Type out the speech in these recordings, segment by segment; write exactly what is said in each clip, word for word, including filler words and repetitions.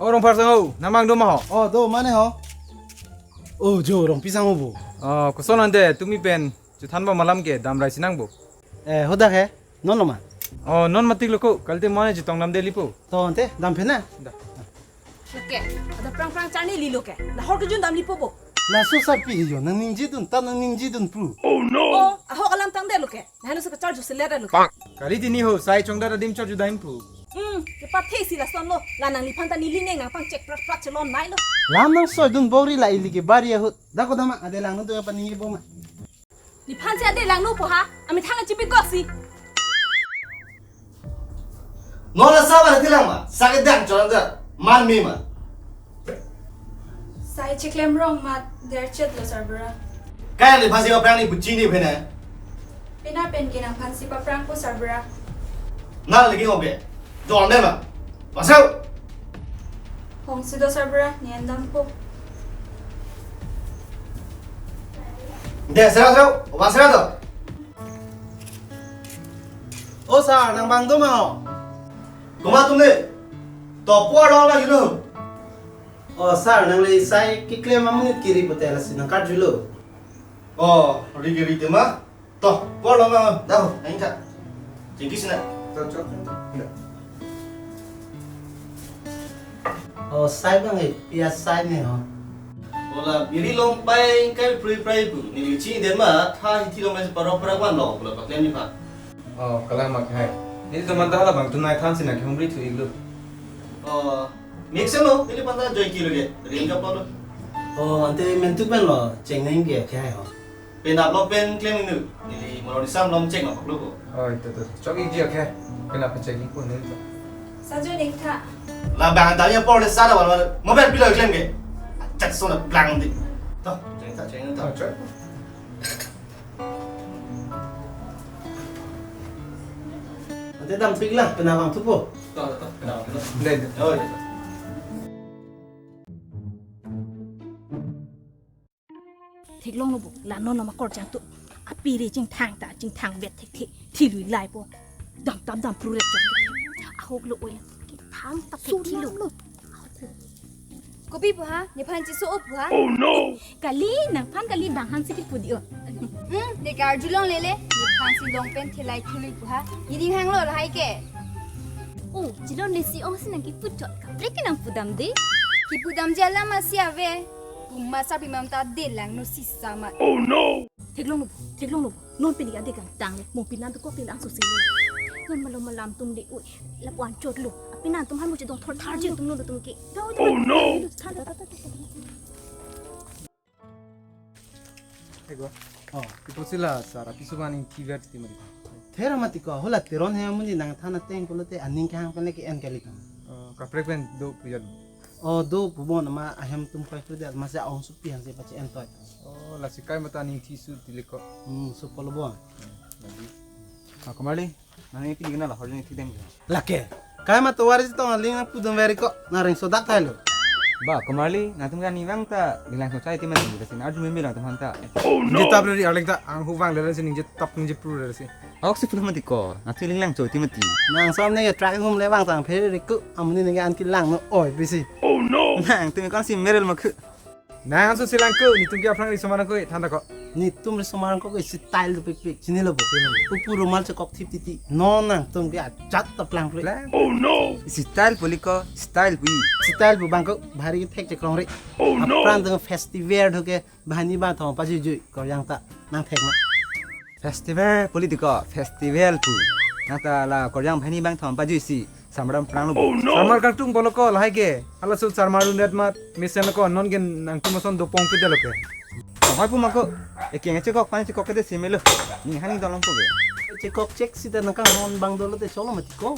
O Rongphar sangho, nang mang do ma ho? Oh, do mane ho. Oh, jo Rongpi sangho bo. Oh, koson ante tumi pen chethan ba malam ke damrai sinang bo. Eh, hodak he. Non lo ma? Oh, non matik lo ko. Kalite mane chetong dam deli po. To ante dam phen na. Da. Lake, ada prang prang charni lilo ke. Lahor kejun dam lipo bo. Laso sarpi hijo, nang ningje dun, ta nang ningje dun pru. Oh, ahok alam tangdet lo ke. Nahanu se kachar jose lera lo ke. Kali tini ho, sai chongdat adim char judai pu. Hmm, kepathe si lason lo. La nangliphan ta neli ning nangpang chek prat prat chelon nai lo. Lam nang soi dun bori la ili ke bari ahut. Da ko dama, ade lang nang tu apa ningje bo ma. Neliphan si ade langno po ha, amethang achipi kok si. Non la saba na tilang ma, sakit dang chorang ja, man mi ma. Sai cheklem rong mat, derchet lo sarbura. Kaya neliphan si paprang ni buchi ni phene. Pina pen ke nangphan si paprang po sarbura. Nang lagi ngobe, jor ne ma, masau. Hong si do sarbura, ni endam po. De, sera, sera, wa sera to. O sir, nang bang do ma ho? Komat atum le? To por lo la julo. O sir, nang le sai keklem amonit kiri pote lasi nang kat julo. O, ri kiri te ma. To, por lo ma, daho, ain ka. Chingki sina. To, chok. O, sai bang eh, pia sai ne ho. Ola, biri long pai kai prui prai bu. Neli chini den ma, tha hithi long mai parok parok wan long, ola paklem ni pa. O, kalang mak hai. Neli teman ta hala bang tunai than sina ke humri thu iglu. O, mix lo, neli panta joy kilo ke. Ring ka polo. O, ante mentu pen lo, cheng neng ke ke hai ho. Penap lo pen klem nu. Neli mono ni sam lom chek ma paklo ko. Oi, to, to. Chok iji, okay. Penap pen chek ni ko nu to. Sajo ning tha. La bang ta ya por le sara wal wal. Mo ben pilo klem ke. Chat so na blang di. To, chek ta chek ta. Oh, chek. Ante dam pik la, penap vangthupo. To, to, to. Penap vangthupo. Dai, dai. Oh, ya. Theklong lo bo, la non nama kor jang tu. Api re chingthang ta, chingthang vet thek thek, thilui lai po. Dam tam dam pru ret jang. Ahok lo oya, chingthang ta thek thilo. Kopi po ha, nephan chiso o po ha. Oh no! Kali, nangphan kali bang han si kipu di o. Hmm, de kar julong lele, nephan si long pen thelai thilui po ha. Niding hang lo lahai ke. Oh, julong le si ong si nang kipu chot kaprek ke nang pudam de. Kipu dam jala masi ave. Puma sapi mam ta de langno sisa mat. Oh no! Theklong lo, theklong lo. Non pini ade kangtang le. Mo pinan tu kok le ang susi lo. Non malom malam tum de ui. Lapu-an chot lo. Apinan tum han mo chedong thor thar je tum lo tum ke. Oh no! Ego. Oh. Ipo sila sara piso bani tiver ti mari. Thera mati ko, hola Teron he amonit nangthan ateng pulote aning kehang pen le ke-en kali ko. Oh, kaprek pen do pujat. Oh, do pu bon ma ahem tum khoi khoi de, masi ong supi han se pache-en toi. Oh, lasi kai mata ning thi su tiliko. Hmm, su polo bon. Lagi. Ah, Komarli, nang ini tinggal lah, harusnya tidak. Lake. Kai mata waris tong aling nang pudam veri ko, nang ring sodak thai lo. Ba, Komarli, nangtum kan ni vang ta, bilang so chai ti mati, kasi na arju membi lang teman ta. Oh no. Ningje tap ri arling ta, ang hu vang lele si ningje tap ningje pru lele si. Awak si pulo mati ko, nangtum linglang choi ti mati. Nang som ne trak hum le vang tang phere ri ku, amni ne an kilang no oi bisi. Oh no. Nangtum kan si merel ma khu. Nang so silang ku, netum ke aphrang ri somar ko, than ta ko. Netum ri somar ko ke style do pik pik, chini lo bo. Upu rumal chekok thip titi. Non nangtum ke ajat ta plang prik. Plang? Oh no. Style poli ko, style pu. Style pu bang ko, bhari ke thek chekrong ri. Oh no. Apran dong festival do ke, bahani bang thong pajui jui, kor yang ta, nang thek ma. Festival poli ti ko, festival pu. Nang ta la kor yang bahani bang thong pajui si. Sarmar prang lo. Oh no. Sarmar kangtung bolo ko lahai ke. Ala sul sarmar undet mat. Mesen ko non gen nangtum ason dopong pida lo ke. Hoi pu ma ko. Eke nge chekok pani chekok ke de seme lo. Ni hani dolong ko ke. Chekok chek sida nangkang non bang dolo te cholo mati ko.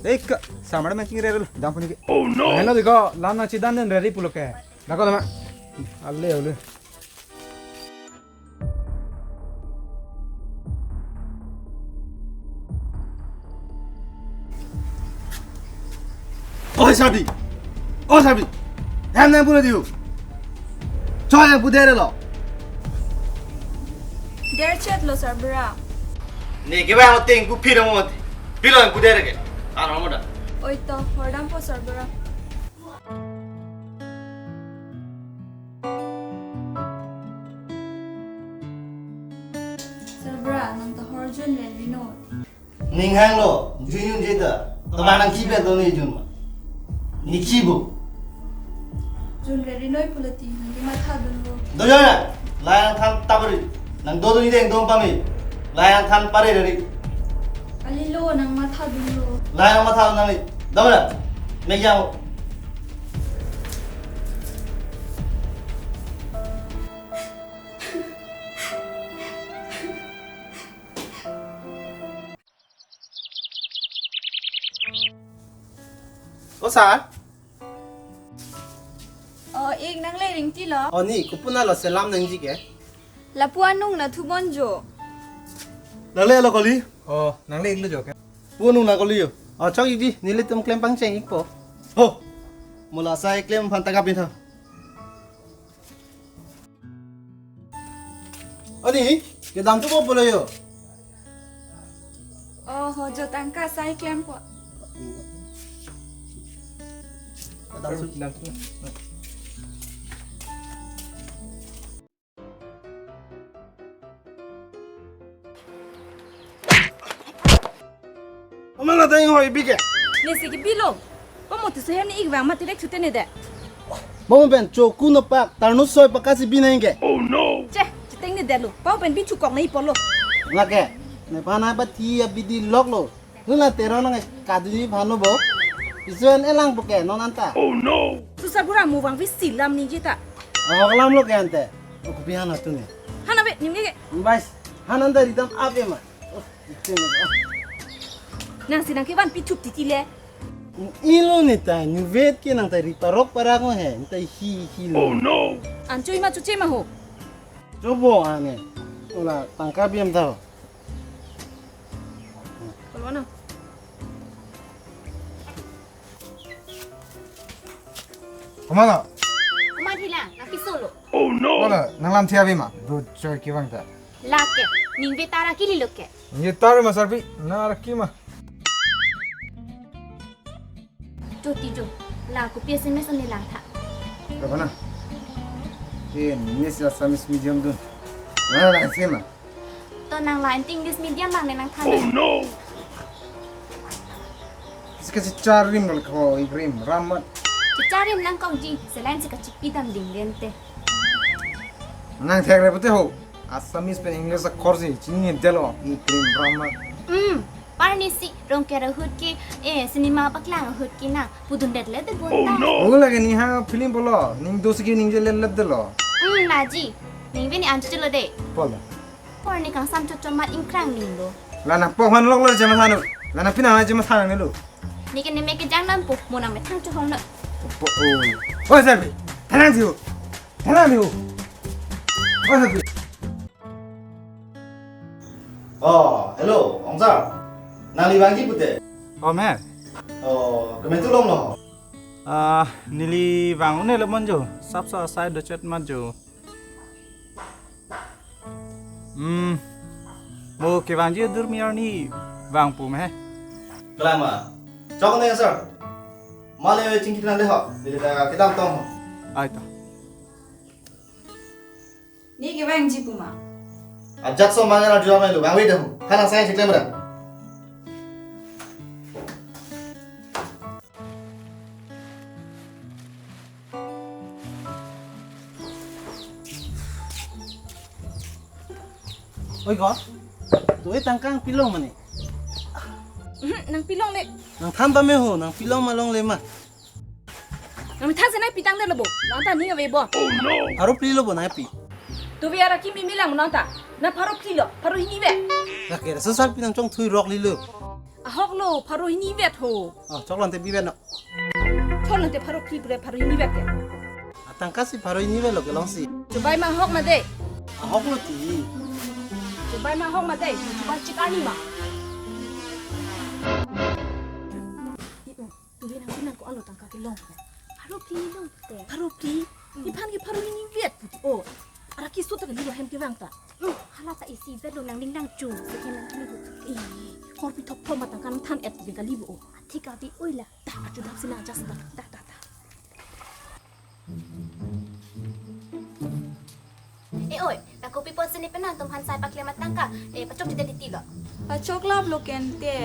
Ek sarmar men chingre lo. Dam puni ke. Oh no. Heno diko lan na chidan den reri pulo ke. Dako dama. Ale ale. Oi, Sabi! Oi, Sabi! Hem nem pura diu. Choi yang pudere lo. Derchet lo sarbura. Ni ke bang ting ku phi mo mati. Pilo yang pudere ke. Ano mo da. Oi to, hordam po sarbura. Jun le rinoi. Ning hanglo, jun jun jeta. Tama nang kibe do ni jun ma. Ni kibu. Jun le rinoi pulo ti, nang matha dunlo. Do jana, la nangthan tabri. Nang do do ni deng dong pami. La nangthan pare dari. Kalilo, nang matha dunlo. La nang matha nang ni. Damra. Megang. O sir. O, ik nang le ring ti lo. O ni, kopi nalo selam nangji ke? Lapu anung na thubon jo. Nang le lo kali? O, nang le ik lo jo ke? Pu anung na kali jo. O, chok ik di, nelitum klempang cheng ikpo. Ho. Mo la sai klem aphan tangka pin tha. Ani, kedam thupo pulo jo. Oho, jo tangka sai klempo. Kedam thu. Mama la tang hoi bi ke. Nesi ke bilo. Pamo tu seher ni ik vang mati lek chute ne de. Mama pen choku no pak tarnu soi pakasi bi nang ke. Che, chiteng ne de lo. Pamo pen bi chukok nai polo. Lake. Ne pana ba ti abidi lok lo. Huna tero nang kaduni phano bo. Isuan elang puke non anta. Susar bura mo vangvi selam ningje ta. Ahok lam lo ke ante. O kopi han atu ne. Han ave, nimge ke. Bais, han anta ridam ave ma. Oh, itu ma. Nang si nang kevan pi thup titi le. Ilo ne ta, ni vet ke nang ta ri parok parak mo he, ta hi hi lo. Ancho ima chuche ma ho. Chobo ane. Ola tangka biam ta ho. Kolo na. Kamala. Kuma thila, nang kisolo. Wala, nang lam thia ave ma. Do choi kevang ta. Lake, ning ve ta ra kili lo ke. Ye tar ma sarpi, na ra ki ma. Jo ti jo, la kopi S M S ne lang tha. Apa na? Eh, ni si Assamese medium dun. Na la si ma. To nang la anti English medium lang ne nang than. Sika si charim bal ko igrim ramat. Si charim nang kok ji, selain sika chipi dam ding lente. Nang thek re pute ho. Assamese pen English akhor si chini delo igrim ramat. Hmm, parni si rong kera ahut ke, eh, cinema paklang ahut ke nang pudun det le de bon ta. Oh, lagi ni ha film bolo, ning dosi ke ning je lelep delo. Hmm, naji, ning ve ni ancho chelo de. Polo. Por ni kangsam chot chot mat ingkrang ning lo. La nang pok man lok lo je matha nu. La nang pina je matha nang lo. Ni ke ne me kejang nampo, mo nang methang chohong na. Po oi. Oi, Selvi. Thanang siu. Thanang siu. Oi, Selvi. Oh, hello, Ong sir. Nangli vangji pute. Oh, me. Oh, kemen tu longlo. Ah, neli vang un-e lo mon jo. Sapso asai dochet mat jo. Hmm. Mo kevangji adur mi arni vangpo me. Kalama. Chok ne sir. Male chingki nang de ho. Neli ta kedam tong ho. Ai ta. Ni kevangji pu ma. Ajat so mangan arju amai lo. Vangve de ho. Hana saya chiklem ra. Oi ko, tu e tangka pilong mane? Mhm, nang pilong le. Nang than pame ho, nang pilong ma longle ma. Nang than se nai pitang de lo bo. Nang ta ning ave bo. Pharo phli lo bo nai pi. Tu ve ara kimi milang nang ta. Na pharo phli lo, pharo hini ve. Lake ra susar pi nang chongthui rok li lo. Ahok lo, pharo hini vet ho. Oh, choklo ante bivet no. Choklo ante pharo phli pure pharo hini vet ke. Atangka si pharo hini vet lo kelong si. Chubai ma ahok ma de. Ahok lo ti. Chubai ma ahok ma de. Chubai chik ani ma. I-o, tu ve nang pinang ko alo tangka kelong. Pharo phli lo te. Pharo phli. Iphan ke pharo hini vet puti o. Ara kiso ta kali hem kevang ta. Hmm, hala ta isi vet lo nang ning nang chu. Seke nang kali bo. Eh, hor pi thop thop ma tangka nang than et de kali bo o. Athik avi oi la. Ta achu dap sina adjust ta. Ta ta ta. Eh oi, ta kopi pot sini penang tum hansai paklem atangka. Eh, pachok jite titi lo. Pachok laplo ke ante.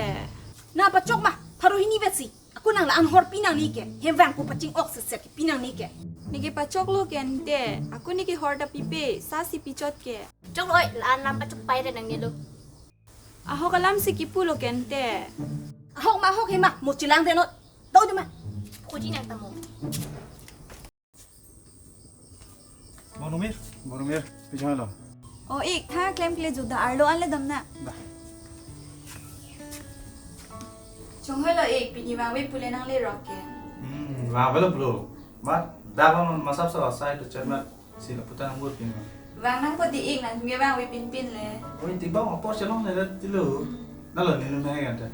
Na pachok ma, pharo hini vetsi. Ako nang la-an hor pinang ni ke. Hem vang ko paching ok se se ke pinang ni ke. Neke pachoklo ke ante. Ako neke hor ta pipe, sa si pichot ke. Chok lo oi, la-an lam pachok pai re nangne lo. Ahok alam si kipulo ke ante. Ahok ma ahok he ma, mo chelang de no. Tau de ma. Kuji nang tamo. Bonumir, bonumir, pijama lo. O ik, tha klemkle juda arlo anle damna. Da. Chonghoi lo ik, pini vangve pule nangle rok ke. Hmm, vangve lo pulo. Ma, da ba ma masap sa sai to chat ma. Si lapu ta nang bur pin ma. Vang nangpo di ik, nang me vangve pinpin le. Oi, ti bang apor chelong le ti lo. Na lo ni nu me kan ta.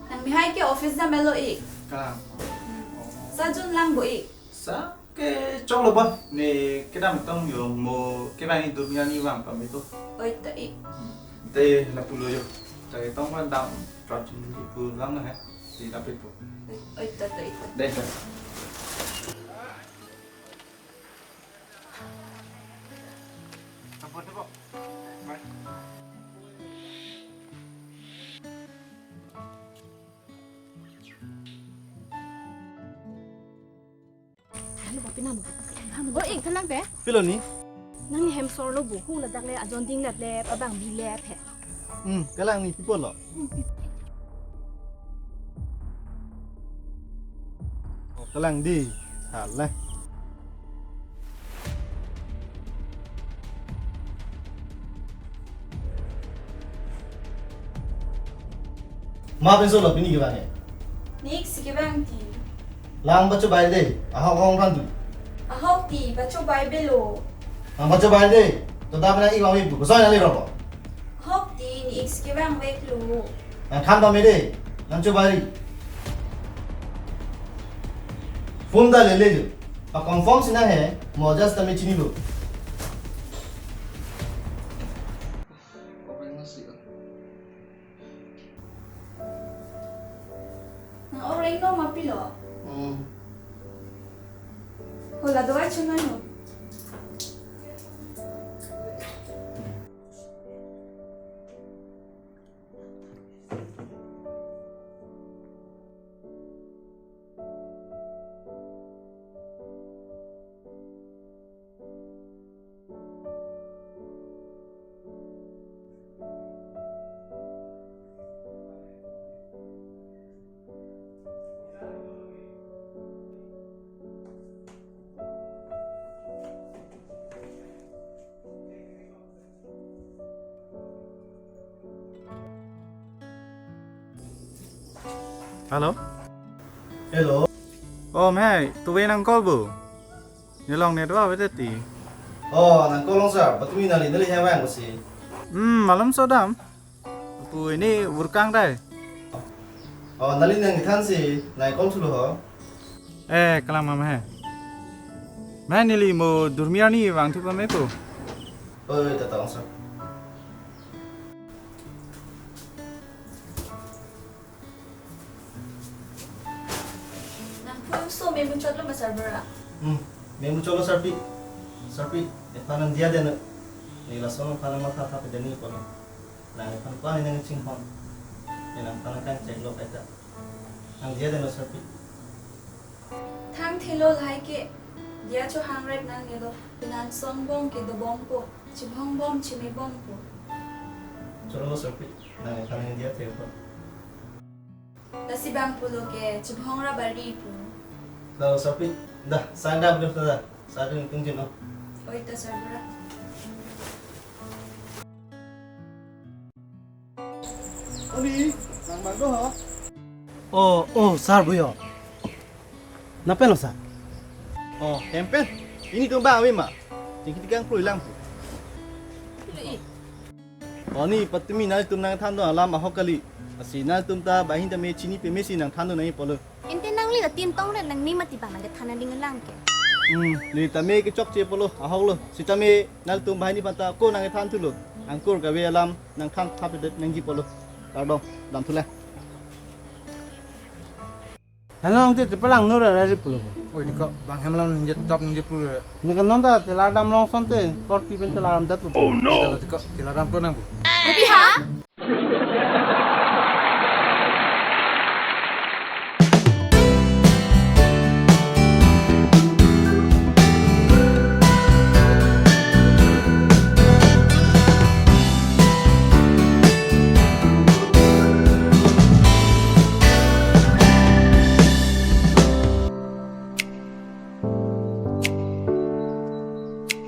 Nang mehai ke office dam lo ik. Ka. Sa jun lang bo ik. Sa ke chok lo ba. Ni kedam tong yo mo kevang ni dum ya ni vang pa me to. Oi to ik. Te lapu lo yo. Te tong ba dam trap chin di pu lang na he. Di dam pe pu. Oi to to ik. Dei ta. Halo, Bapi namo. O ik, tha nang pe? Pilo ni? Nangli hem sor lo bo, hu ladak le ajon ding lap le, pabang bi lap he. Hmm, kalang ni pi apot lo. Oh, kalang di. Salah. Ma penso lo pini kevang e. Ni ik si kevang ti. Lang pachobei de, ahok hong phan tu. Ahok ti, pachobei be lo. Lang pachobei de, to da pena ik vangve pu, kosoi nangli rok. Ahok ti, ni ik si kevangvek lo. Nang than pame de, nang chobei ri. Phone ta lele jo. Pa confirm si nang he, mo just ta me chini lo. Nang orang no ma pilo. Hmm. Hola doa chungan ho. Hello. Hello. Oh, mei, tuve nang call bo. Nelong network bete ti. Oh, nang call long sir. Patumi nangli, nangli hevang ko si. Hmm, malom so dam. Pu ini burkang dai. Oh, nangli nangthan si, nang call thulo ho. Eh, kalang mama he. Mei neli mo Durmi arni vangthu pame pu. Oi, ta ta long sir. Nang phone so memuchotlo ma sarbura. Hmm, memuchotlo sarpi. Sarpi, ephan nang diya deno. Ni lason phan nang matha thap deni kono. Nang ephan pa ni nang chinghon. Ni nang phan nang kangchek lo kaita. Nang diya deno sarpi. Thang thilo lahai ke, diya cho hang ret nang nelo, pinan song bom ke dobom po, chibhong bom chime bom po. Cholo sarpi, nang ephan nang diya thek po. Lasi bang pulo ke, chibhong ra bari po. Lo sarpi, da, sang da, da, da, sa dun tung jin o. Oi ta sarbura. Oni, nang bang do ho? Oh, oh, sarbura. Nang pen lo sar? Oh, hem pen. Ini tum bang ave ma. Tingki tikang pru ilang pu. Oni, patumi nangtum nangthan do alam ahok kali. Asi nangtum ta bahin ta me chini peme si nangthan do nangji pulo. Ante nangli ta tin tong ret nangni mati bang nang kethan nang ding lang ke. Hmm, neli tame kechokche pulo, ahok lo. Sitame nangtum banghini aphan ta ko nang kethan thulo. Angkur kave alam nangthan thap det nangji pulo. Kardom, dam thule. Hello, ante tepalang nora rari pulo. Oi, diko, bang hem alam ningje top ningje pulo. Neke non ta thelar dam long son te, kor ti pen thelar dam dat pulo. Oh no. Diko, thelar dam pulo nang pu. Tapi ha?